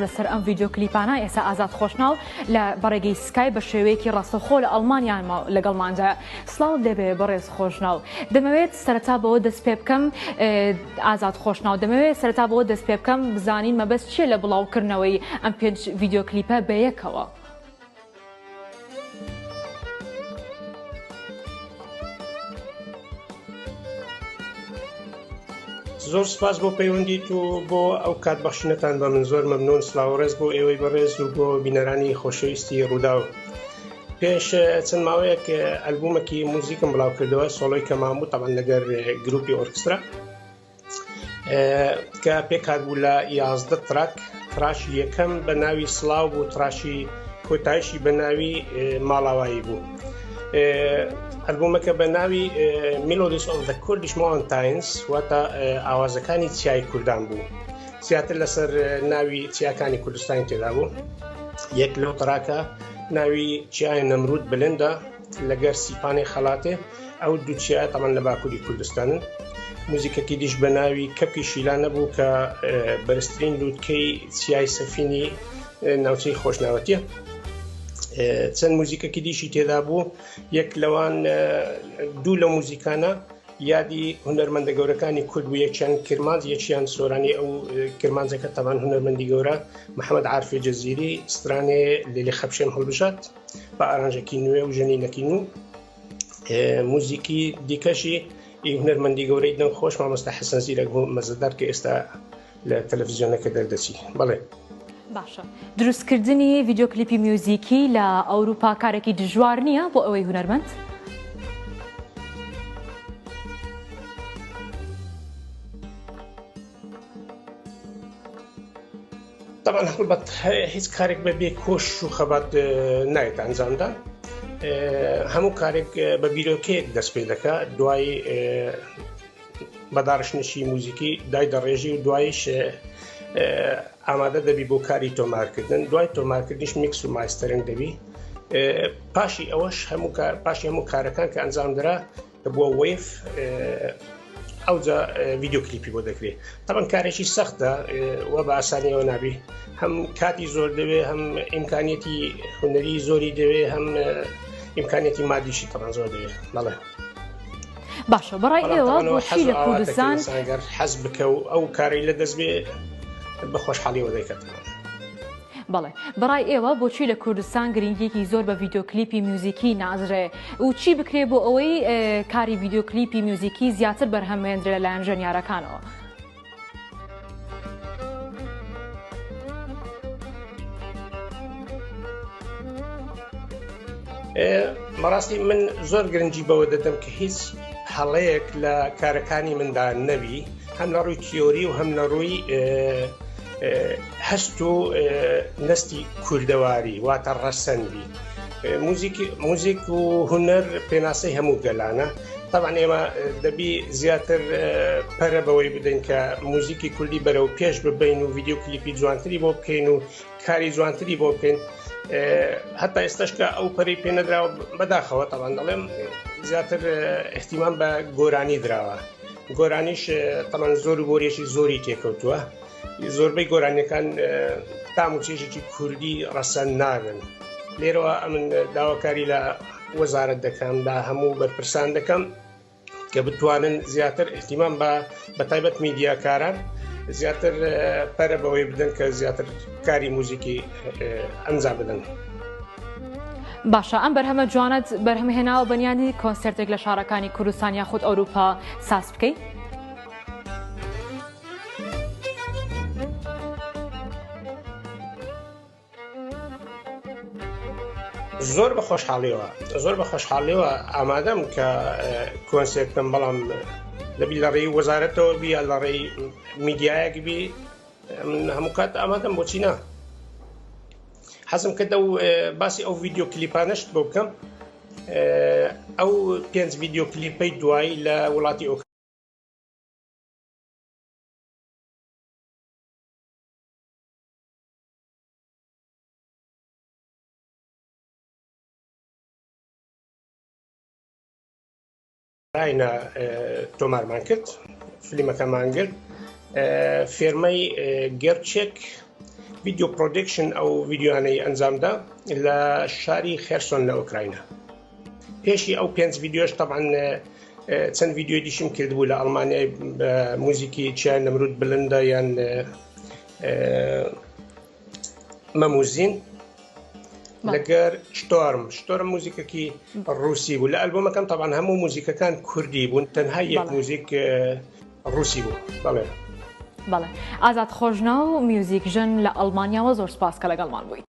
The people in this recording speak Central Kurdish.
لەسەر ئەم ڤیدیۆ کلیپانە ئێستا ئازاد خۆشناو لە بەڕێگەی سکای بە شێوەیەکی ڕاستەوخۆ لە ئەڵمانیا لەگەڵماندا سڵاوت لێبێ بەڕێز خۆشناو دەمەوێت سەرەتا بەوە دەست پێ بکەم ئازاد خۆشناو دەمەوێت سەرەتا بەوە دەست پێ بکەم بزانین مەبەست چییە لە بڵاوکردنەوەی ئەم پێنج ڤیدیۆ کلیپە بەیەکەوە؟ زۆر سپاس بۆ پەیوەندیت و بۆ ئەو کات بەخشینەتان بە من زۆر مەمنون سلااو ڕێز بۆ ئێوەی بەڕێز و بۆ بینەرانی خۆشەویستی ڕووداو پێش چەند ماوەیەک ئەلبومەکی موزیکم بڵاو کردەوە سۆڵۆی کەمام بوو تەبعەن لەگەر گروپی ئۆرکسترا کە پێکهات بوو لە 11 track track ی یەکەم بە ناوی سڵاو بوو track ی کۆتایشی بە ناوی ماڵاوایی بوو ئەلبومەکە بە ناوی Melodies of the Kurdish Mountains واتە ئاوازەکانی چیای کوردان بوو زیاتر لەسەر ناوی چیاکانی کوردستانی تێدا بوو یەک لەو track ە ناوی چیای نەمرود بلندە لەگەر سیپانی خەڵاتێ ئەو دوو چیایە تەمان لە باکووری کوردستانن موزیکەکی دیش بە ناوی کەپی شیلانە بوو کە بەرزترین لووتکەی چیای سەفینی ناوچەی خۆشناوەتیە چەند موزیکەکی دیشی تێدا بوو یەک لەوان دوو لە موزیکانە یادی هونەرمەندە گەورەکانی کورد بوو یەکیان کرمانج یەکیان سۆرانی ئەو کرمانجەکە تەبان هونەرمەندی گەورە محەممەد عارفی جەزیری سترانێ لێلی خەپشێم هەڵبژات بە ئارانجەکی نوێ و ژەنینەکی نوو موزیکی دیکەشی هونەرمەندی گەورەی دەنگ خۆش مامۆستا حەسەن زیرەک بوو مەزەدار کە ئێستا لە تەلەڤزیۆنەکە دەردەچی بەڵێ. باشە دروستکردنی ڤیدیۆ کلیپی میوزیکی لە ئەوروپا کارێکی دژوار نییە بۆ ئەوەی هونەرمەند؟ طبعا هەڵبەت هیچ کارێک بە بێ کۆش و خەبات نایێت ئەنجامدان هەموو کارێک بە بیرۆکەیەک دەست پێ دەکا دوای بەداڕشتنشی موزیکی دای دەڕێژی و دوایش ئامادە دەبی بۆ کاری تۆمارکردن دوای تۆمارکردنیش mix و mastering دەبی پاشی ئەوەش هەموو پاشی هەموو کارەکان کە ئەنجام درا بووە وەیف ئەوجا ڤیددیو کلیپی بۆ دەکرێت تەبەن کارێکی سەختە وە بە ئاسانیەوە نابی هەم کاتی زۆر دەوێ هەم ئیمکانیەتی هونەری زۆری دەوێ هەم ئیمکانیەتی مادیشی تەبان زۆر دەوێ بەڵێ باشە بەڕای ئێوە بۆچی لە کوردستان حەز بکە و ئەو کارەی لە دەست بێ بە خۆشحاڵیەوە دەیکەتەوە. بەڵێ بەڕای ئێوە بۆچی لە کوردستان گرنگیەکی زۆر بە ڤیدیۆ کلیپی میوزیکی نازرێ و چی بکرێ بۆ ئەوەی کاری ڤیدیۆ کلیپی میوزیکی زیاتر بەرهەم هێندرێ لەلایەن ژەنیارەکانەوە؟ بەڕاستی من زۆر گرنگی بەوە دەدەم کە هیچ هەڵەیەک لە کارەکانی مندا نەبی هەم لە ڕووی تیۆری و هەم لە ڕووی هەست و نەستی کوردەواری واتە ڕەسەن بی موزیکی موزیک و هونەر پێناسەی هەموو گەلانە طبعا ئێمە دەبی زیاتر پەرە بەوەی بدەین کە موزیکی کوردی بەرەو پێش ببین و ڤیددیو کلیپی جوانتری بۆ بکەین و کاری جوانتری بۆ بکەین هەتا ئێستاش کە ئەو پەری پێ نەدراوە بەداخەوە تەوان دەڵێم زیاتر احتیمان بە گۆرانی دراوە گۆرانیش تەمان زۆر و بۆریەکی زۆری تێکەوتووە زۆربەی گۆرانیەکان تام و چێژێکی کوردی ڕەسەن نابن لێرەوە ئەمن داواکاری لە وەزارەت دەکەم لە هەموو بەرپرسان دەکەم کە بتوانن زیاتر احتیمام بە بەتایبەت میدیاکاران زیاتر پەرە بەوەی بدەن کە زیاتر کاری موزیکی ئەنجام بدەن. باشە ئەم بەرهەمە جوانەت بەرهەم هێناوە بەنیانی کۆنسێرتێک لە شارەکانی کوردستان یاخود ئەوروپا ساز بکەی؟ زۆر بە خۆشحاڵیەوە زۆر بە خۆشحاڵیەوە ئامادەم کە کۆنسێرت بکەم بەڵام دەبی لە ڕێی وەزارەتەوە بی یا لە ڕێی میدیایەک بی من هەموو کات ئامادەم بۆچی نا حەزم کرد ئەو باسی ئەو ڤیددیو کلیپانەشت بۆ بکەم ئەو پێنج ڤیددیو کلیپەی دوایی لە وڵاتی ئۆک راینا تۆمارمان کرد فلیمەکەمان گرت فێرمەی گەرچێک video production ئەو ڤیدیۆانەی ئەنجامدا لە شاری خێرسۆن لە ئۆکراینا. پێشی ئەو پێنج ڤیدیۆش تەبعەن چەند ڤیدیۆی دیشم کردبوو لە ئەڵمانیای بە موزیکی چیای نەمرود بلندە یان مەموزین لەگەر شتۆرم شتۆرم موزیکەکی ڕوسی بوو لە ئەلبومەکەم تەبعەن هەموو موزیکەکان کوردی بوون تەنها یەک موزیک ڕوسی بوو بەڵێ. بەڵێ ئازاد خۆشناو میوزیکژەن لە ئەڵمانیاوە زۆر سپاس کە لەگەڵمان بوویت.